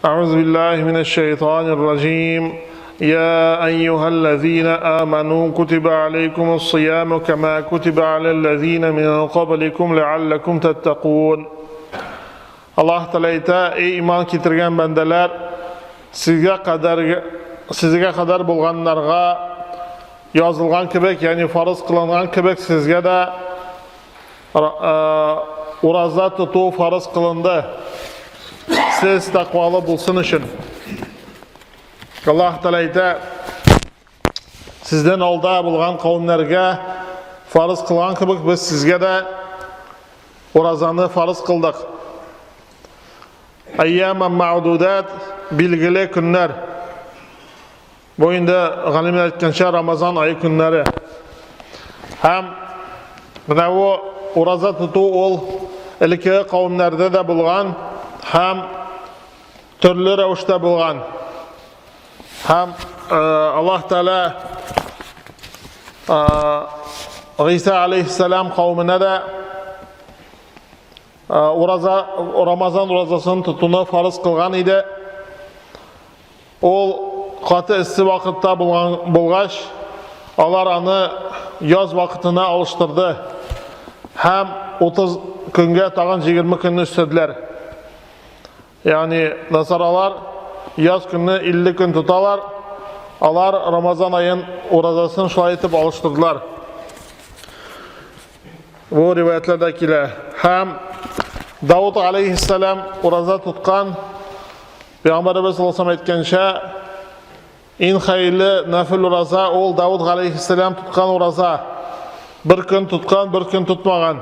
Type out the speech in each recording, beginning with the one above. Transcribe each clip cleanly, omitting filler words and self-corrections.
أعوذ بالله من الشيطان الرجيم يا أيها الذين آمنوا كتب عليكم الصيام كما كتب على الذين من قبلكم لعلكم تتقون Аллаһ Тәгалә әйтә, эй иман китергән бәндәләр, сезгә кадәр сезгә кадәр булганнарга язылган кебек, ягъни фарыз кылынган кебек, сезгә дә ураза тоту фарыз кылынды. Сез тәкъвалы булсын өчен. Аллаһ Тәгалә әйтә, сездән алда булган кавемнәргә фарыз кылган кебек, без сезгә дә уразаны фарыз кылдык. Әйяма мәгъдудат, билгеле көннәр. Бу инде галимнәр әйткәнчә Рамазан ае көннәре. Һәм менә бу ураза тоту ул элеккеге кавемнәрдә дә булган һәм төрле рәвештә булган. Һәм э, Аллаһ Тәгалә э, Гыйса алейхиссалам кавеменә дә э, ураза Рамазан уразасын тотуны фарыз кылган иде. Ул каты эссе вакытта булган булгач, алар аны яз вакытына алыштырды һәм 30 көнгә тагын 20 көнне өстәделәр. Ягъни насаралар яз көнне 50 көн тоталар. Алар Рамазан аен уразасын шулай итеп алыштырдылар. Бу риваятларда килә. Һәм Давыд алейхиссалам ураза тоткан. Пәйгамбәребез саллаллаху алейһи әйткәнчә, иң хәерле нәфил ураза ул Давыд алейхиссалам тоткан ураза. Бер көн тоткан, бер көн тотмаган.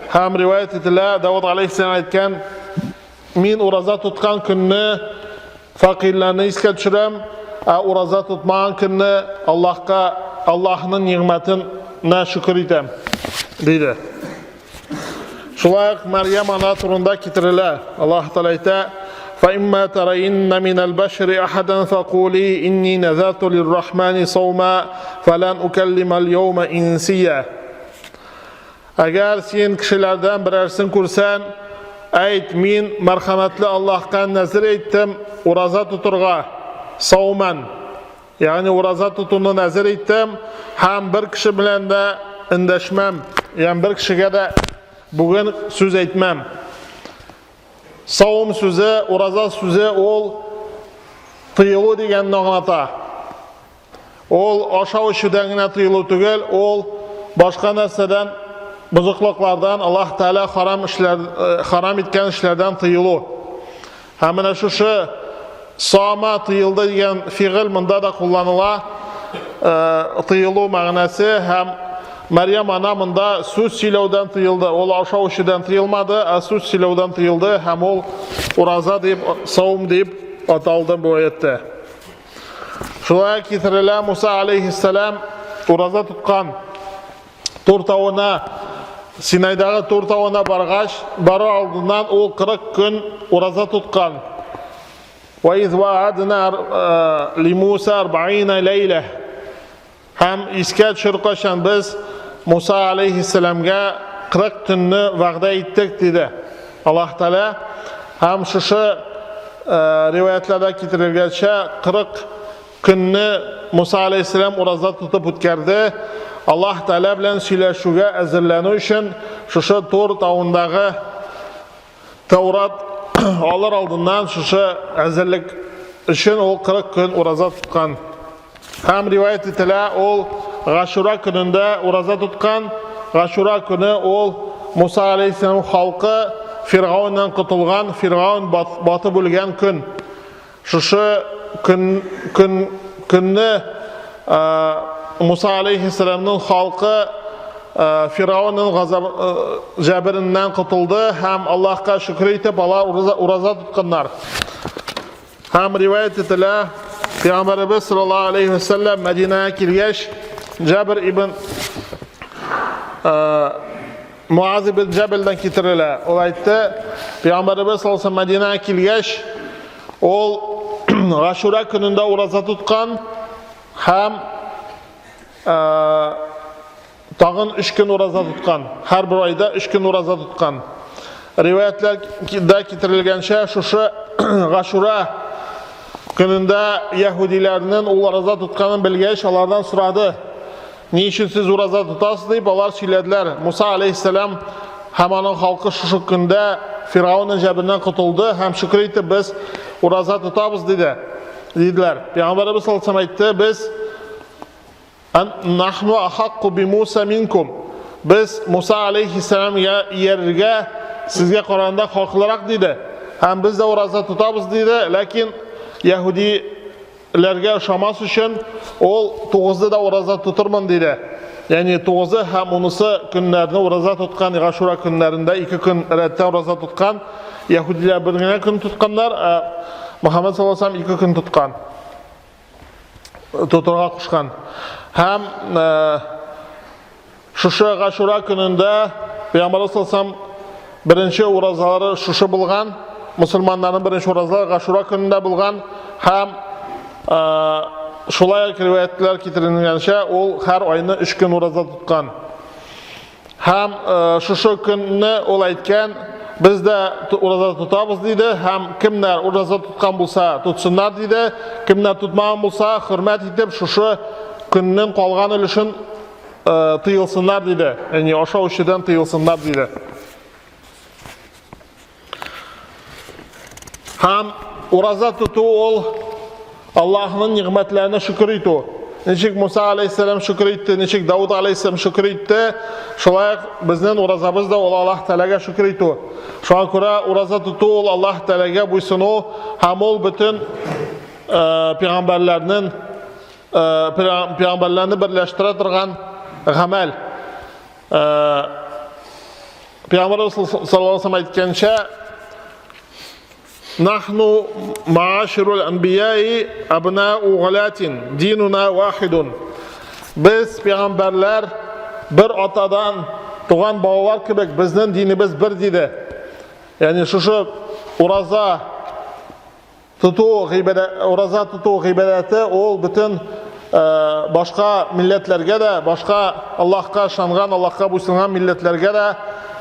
Һәм риваять ителә, Давыд алейхиссалам әйткән, мин ураза тоткан көнне фәкыйрьләрне искә төшерәм, ә ураза тотмаган көнне Аллаһка, Аллаһның нигъмәтенә шөкер итәм, диде. Шулай ук Мәрьям ана турында китерелә. Аллаһ Тәгалә әйтә: فإما ترين من البشر أحدا فقولي إني نذرت للرحمن صوما فلن أكلم اليوم إنسيا. Әгәр син кешеләрдән берәрсен күрсән, әйт, мин мәрхәмәтле Аллаһка нәзер әйттем ураза тотырга, сауман. Ягъни ураза тотуны нәзер иттем һәм бер кеше белән дә эндәшмәм, ягъни бер кешегә дә бүген сүз әйтмәм. Савым сүзе, ураза сүзе ул тыелу дигәнне аңлата. Ул ашау эчүдән генә тыелу түгел, ул башка нәрсәдән, бозыклыклардан, Аллаһ Тәгалә харам эшләр, э, харам иткән эшләрдән тыелу. Һәм менә шушы сама тыелды дигән фигыль монда да кулланыла. Э, тыелу мәгънәсе һәм Мәрьям ана монда сүз сөйләүдән тыелды. Ул ашау эчүдән тыелмады, ә сүз сөйләүдән тыелды һәм ул ураза дип, саум дип аталды бу аятта. Шулай китерелә Муса алейхиссалам ураза тоткан. Тур тавына, Синайдагы Тур тавына баргач, барыр алдыннан ул 40 көн ураза тоткан. Ва из ваадна э, ли Муса 40 ләйлә. Һәм искә төшер кайчан без Муса алейхиссәламгә 40 төнне вәгъдә иттек диде. Аллаһ Тәгалә һәм шушы э, риваятларда китерелгәнчә 40 Көнне Муса алейһиссәлам ураза тотып үткәрде. Аллаһ Тәгалә белән сөйләшүгә әзерләнү өчен шушы Тур тавындагы Таурат алыр алдыннан шушы әзерлек өчен ул 40 көн ураза тоткан. Һәм риваять ителә, ул Гашура көнендә ураза тоткан. Гашура көне ул Муса алейһиссәлам халкы Фиргауннан котылган, Фиргаун батып үлгән көн. Шушы көн, көн, көнне Муса алейхиссәламның халкы Фираунның газап җәбереннән котылды һәм Аллаһка шөкер итеп алар ураза, ураза тотканнар. Һәм риваять ителә, Пәйгамбәребез саллаллаһу алейхи вәсәлләм Мәдинәгә килгәч, Җабир ибн Муаз ибн Җәбелдән китерелә. Ул әйтте, Пәйгамбәребез саллаллаһу Мәдинәгә килгәч, ул Гашура көнендә ураза тоткан һәм тагын 3 көн ураза тоткан. Һәрбер айда 3 көн ураза тоткан. Риваятләрдә китерелгәнчә, шушы Гашура көнендә яһүдиләрнең ул ураза тотканын белгәч, алардан сорады. Ни өчен сез ураза тотасыз дип, алар сөйләделәр. Муса алейһиссәлам һәм аның халкы шушы көндә Фирауның җәбереннән котылды һәм шөкер итеп без ураза тотабыз диде. Диделәр. Пәйгамбәребез саллаллаһу алейһи әйтте, без нахну ахакку би Муса минкум. Без Муса алейһиссәламгә иярергә сезгә караганда хаклырак диде. Һәм без дә ураза тотабыз диде, ләкин яһүди ләргә ошамас өчен ул тугызы да ураза тотырмын диде. Ягъни тугызы һәм унысы көннәрне ураза тоткан, Гашура көннәрендә ике көн рәттән ураза тоткан. Яһүдиләр бер генә көн тотканнар, ә Мөхәммәд саллаллаһу алейһи ике көн тоткан. Тотырга кушкан. Һәм Шушы Гашура көнендә Пәйгамбәрбез саллаллаһу беренче уразалары шушы булган, мусульманнарның беренче уразалары Гашура көнендә булган һәм шулай ук риваятлар китерелгәнчә, ул һәр айны 3 көн ураза тоткан. Һәм шушы көнне ул әйткән, без дә ураза тотабыз диде һәм кемнәр ураза тоткан булса, тотсыннар диде, кемнәр тотмаган булса, хөрмәт итеп шушы көннең калган өлешен тыелсыннар диде. Ягъни ашау эчүдән тыелсыннар диде. Һәм ураза тоту ул Аллаһның нигъмәтләренә шөкер итү. Ничек Муса алейһиссәлам шөкер итте, ничек Дауд алейһиссәлам шөкер итте, шулай ук безнең уразабыз да ул Аллаһ Тәгаләгә шөкер итү. Шуңа күрә ураза тоту ул Аллаһ Тәгаләгә буйсыну һәм ул бөтен пәйгамбәрләрнең пәйгамбәрләрне берләштерә торган гамәл. Пәйгамбәрбез саллаллаһу алейһи әйткәнчә, Нахну мааширул анбияи абнау галатин динуна вахидун. Без пәйгамбәрләр бер атадан туган балалар кебек, безнең динебез бер диде. Ягъни шушы ураза Тоту гыйбадәт, ураза тоту гыйбадәте ул бөтен башка милләтләргә дә, башка Аллаһка ышанган, Аллаһка буйсынган милләтләргә дә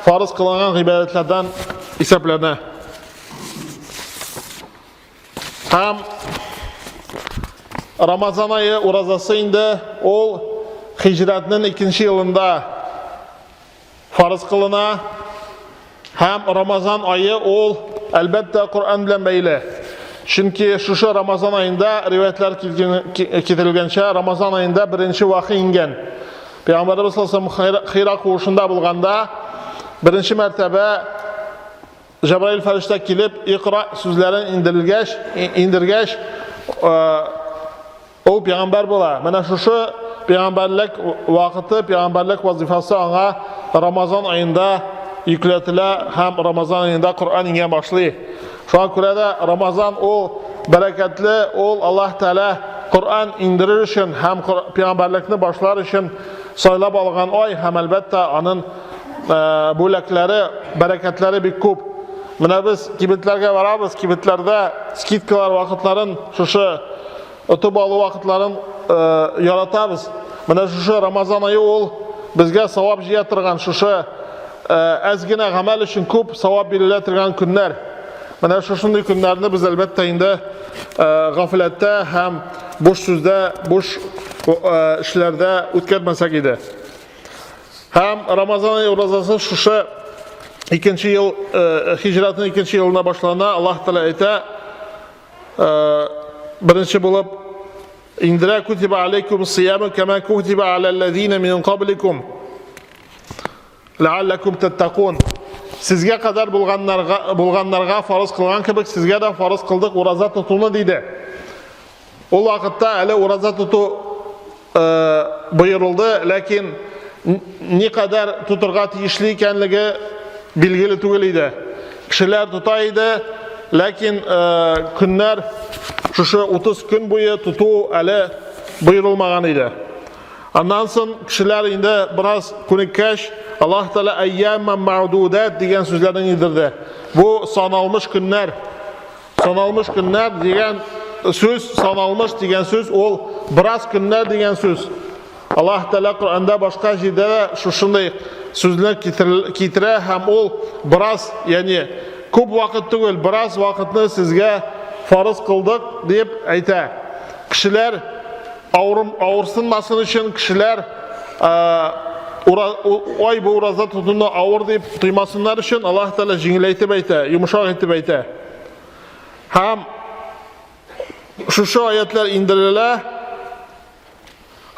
фарыз кылынган гыйбадәтләрдән исәпләнә. Һәм Рамазан ае уразасы инде ул хиҗрәтнең икенче елында фарыз кылына һәм Рамазан ае ул әлбәттә Коръән белән бәйле. Чөнки шушы Рамазан аенда риваятлар китерелгәнчә, Рамазан аенда беренче вахи иңгән. Пәйгамбәрбез саллаллаһу алейһи ва Хира куышында булганда беренче мәртәбә Җәбраил фәрештә килеп, Икра сүзләрен индерелгәч, индергәч, Ул пәйгамбәр була. Менә шушы пәйгамбәрлек вакыты, пәйгамбәрлек вазифасы аңа Рамазан аенда йөкләтелә һәм Рамазан аенда Коръән иңә башлый. Шуңа күрә дә Рамазан ул бәрәкәтле, ул Аллаһ Тәгалә Коръән иңдерер өчен һәм пәйгамбәрлекне башлар өчен сайлап алган ай һәм әлбәттә аның бүләкләре, бәрәкәтләре бик күп. Менә без кибетләргә барабыз, кибетләрдә скидкалар вакытларын шушы Отып алу вакытларын яратабыз. Менә шушы Рамазан ае ул безгә савап җыя торган шушы әз генә гамәл өчен күп савап бирелә торган көннәр. Менә шушындый көннәрне без әлбәттә инде гафләттә һәм буш сүздә, буш эшләрдә үткәрмәсәк иде. Һәм Рамазан ае уразасы шушы икенче ел, хиҗрәтнең икенче елына башлана. Аллаһ Тәгалә әйтә, Беренче булып индерә кутиба алейкум сияму кама кутиба алаллазина мин кабликум лааллакум таттакун. Сезгә кадәр булганнарга булганнарга фарыз кылган кебек сезгә дә фарыз кылдык ураза тотуны диде. Ул вакытта әле ураза тоту боерылды, ләкин никадәр тотырга тиешле икәнлеге билгеле түгел иде. Кешеләр тота иде, ләкин көннәр шушы 30 көн буе тоту әле боерылмаган иде. Аннан соң кешеләр инде бераз күнеккәч, Аллаһ Тәгалә әйяма мәгъдудат дигән сүзләрне индерде. Бу саналмыш көннәр. Саналмыш көннәр дигән сүз, саналмыш дигән сүз ул бераз көннәр дигән сүз. Аллаһ Тәгалә Коръәндә башка җирдә дә шушындый сүзне китерә һәм ул бераз, ягъни күп вакыт түгел, бераз вакытны сезгә фарыз кылдык дип әйтә. Кешеләр авырым авырсынмасын өчен, кешеләр ай бу ураза тотуны авыр дип тоймасыннар өчен Аллаһ Тәгалә җиңеләйтеп әйтә, йомшак итеп әйтә. Һәм шушы аятлар индерелә.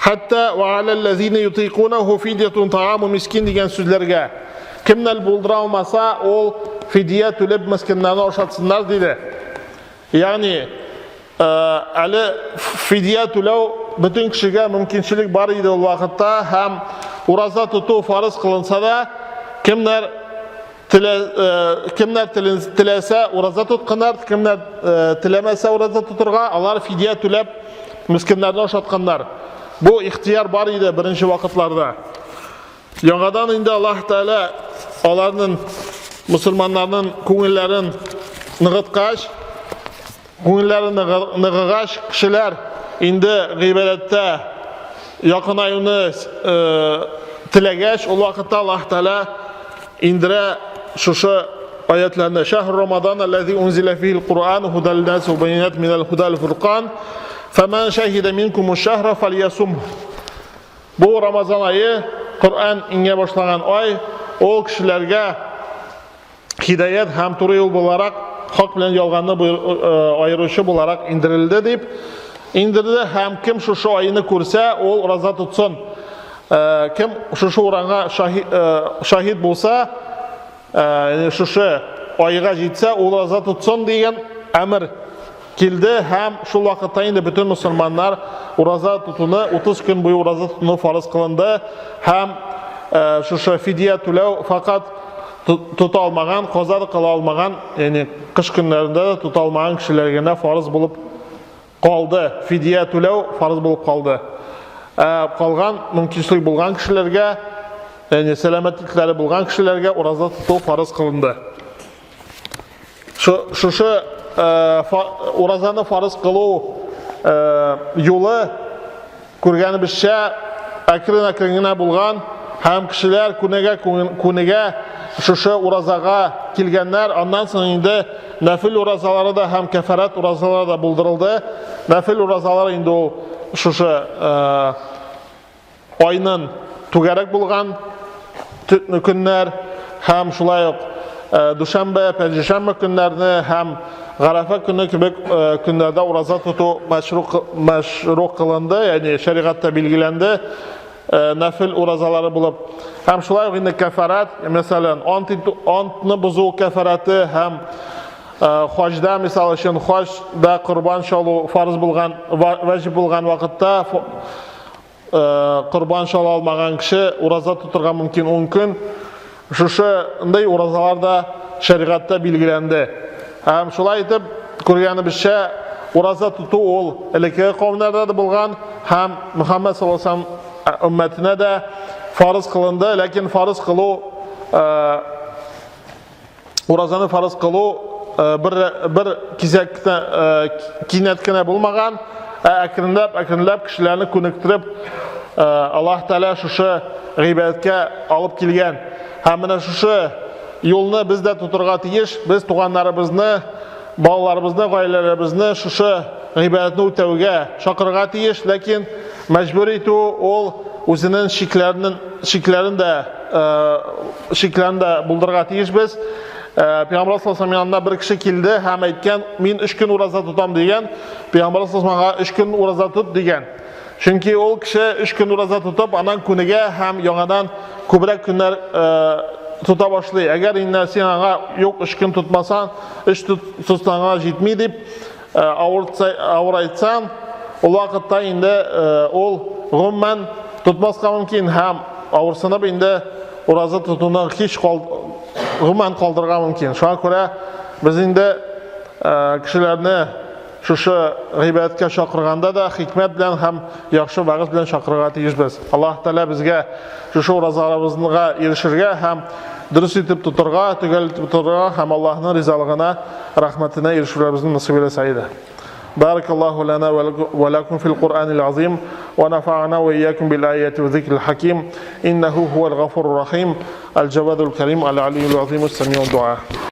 Хәтта ва аләлләзина ютыйкунаху фидьятун тааму мискин дигән сүзләргә. Кемнәр булдыра алмаса, ул фидия түләп мескеннәрне ашатсыннар диде. Ягъни әле фидия түләү бөтен кешегә мөмкинчелек бар иде ул вакытта һәм ураза тоту фарыз кылынса да, кемнәр Телә, э, кемнәр теләсә ураза тотканнар, кемнәр э, теләмәсә ураза тотырга, алар фидия түләп мескеннәрне ашатканнар. Бу ихтияр бар иде беренче вакытларда. Яңадан инде Аллаһ Тәгалә аларның мусульманнарның күңелләрен ныгыткач, Күңелләре ныгыгач, кешеләр инде гыйбадәттә якынаюны теләгәч, ул вакытта Аллаһ Тәгалә индерә шушы аятларны. Шәһр Рамадан аллази унзила фихил Куръан худал линнас ва байинат минал худал фуркан. Фаман шахида минкум шахра фальясум. Бу Рамазан ае Коръән иңә башлаган ай, ул кешеләргә Һидаять һәм туры юл буларак, хак белән ялганны аеручы буларак индерелде дип индерде һәм кем шушы айны күрсә, ул ураза тотсын. Кем шушы уранга шаһит булса, шушы айга җитсә, ул ураза тотсын дигән әмер килде һәм шул вакытта инде бөтен мусульманнар ураза тотуны 30 көн буе ураза тотуны фарыз кылынды һәм шушы фидия түләү факат тота алмаган, каза да кыла алмаган, ягъни кыш көннәрендә дә тота алмаган кешеләргә генә фарыз булып калды. Фидия түләү фарыз булып калды. Ә калган мөмкинчелек булган кешеләргә, ягъни сәламәтлекләре булган кешеләргә ураза тоту фарыз кылынды. Шушы уразаны фарыз кылу юлы күргәнебезчә әкрен-әкрен генә булган һәм кешеләр күнегә күнегә шушы уразага килгәннәр. Аннан соң инде нәфил уразалары да һәм кәфәрәт уразалары да булдырылды. Нәфил уразалары инде ул шушы айнын түгәрәк булган көннәр һәм шулай ук дүшәмбе, пәнҗешәмбе көннәрне һәм Гарәфә көне кебек көннәрдә ураза тоту мәшру кылынды, ягъни шәригатьтә билгеләнде нәфил уразалары булып. Һәм шулай ук инде кәфәрәт, мәсәлән, антны бозу кәфәрәте һәм хаҗда, мисал өчен, хаҗда корбан чалу фарыз булган, ваҗиб булган вакытта Корбан чала алмаган кеше ураза тотырга мөмкин 10 көн. Шушындый уразалар да шәригатьтә билгеләнде. Һәм шулай итеп, күргәнебезчә, ураза тоту ул элеккеге кавемнәрдә дә булган һәм Мөхәммәд саллаллаһу алейһи ва сәлләм өммәтенә дә фарыз кылынды, ләкин фарыз кылу Уразаны фарыз кылу бер бер кизәк кинәт кенә булмаган, ә әкренләп әкренләп кешеләрне күнектереп Аллаһ Тәгалә шушы гыйбадәткә алып килгән. Һәм менә шушы юлны без дә тотырга тиеш. Без туганнарыбызны, балаларыбызны, гаиләләребезне шушы гыйбадәтне үтәүгә чакырырга тиеш, ләкин мәҗбүр итү ул үзенең чикләренең чикләрен дә чикләрен дә булдырырга тиешбез. Пәйгамбәр саллаллаху алейһи янына бер кеше килде һәм әйткән, мин 3 көн ураза тотам дигән. Пәйгамбәр саллаллаху алейһи 3 көн ураза тот дигән. Чөнки ул кеше 3 көн ураза тотып, аннан күнегә һәм яңадан күбрәк көннәр тота башлый. Әгәр инде син аңа юк 3 көн тотмасаң, 3 тотсаңа җитми дип авырайтсаң, ул вакытта инде ул гомумән тотмаска мөмкин һәм авырсынып инде ураза тотуны һич гомумән калдырырга мөмкин. Шуңа күрә без инде кешеләрне шушы гыйбадәткә чакырганда да хикмәт белән һәм яхшы вәгазь белән чакырырга тиешбез. Аллаһ Тәгалә безгә шушы уразаларыбызга ирешергә һәм дөрес итеп тотырга, төгәл итеп тотырга һәм Аллаһның ризалыгына, рәхмәтенә ирешүләребезне насыйп әйләсә иде. بارك الله لنا ولكم في القرآن العظيم ونفعنا وإياكم بالآيات والذكر الحكيم إنه هو الغفور الرحيم الجواد الكريم العلي العظيم السميع الدعاء.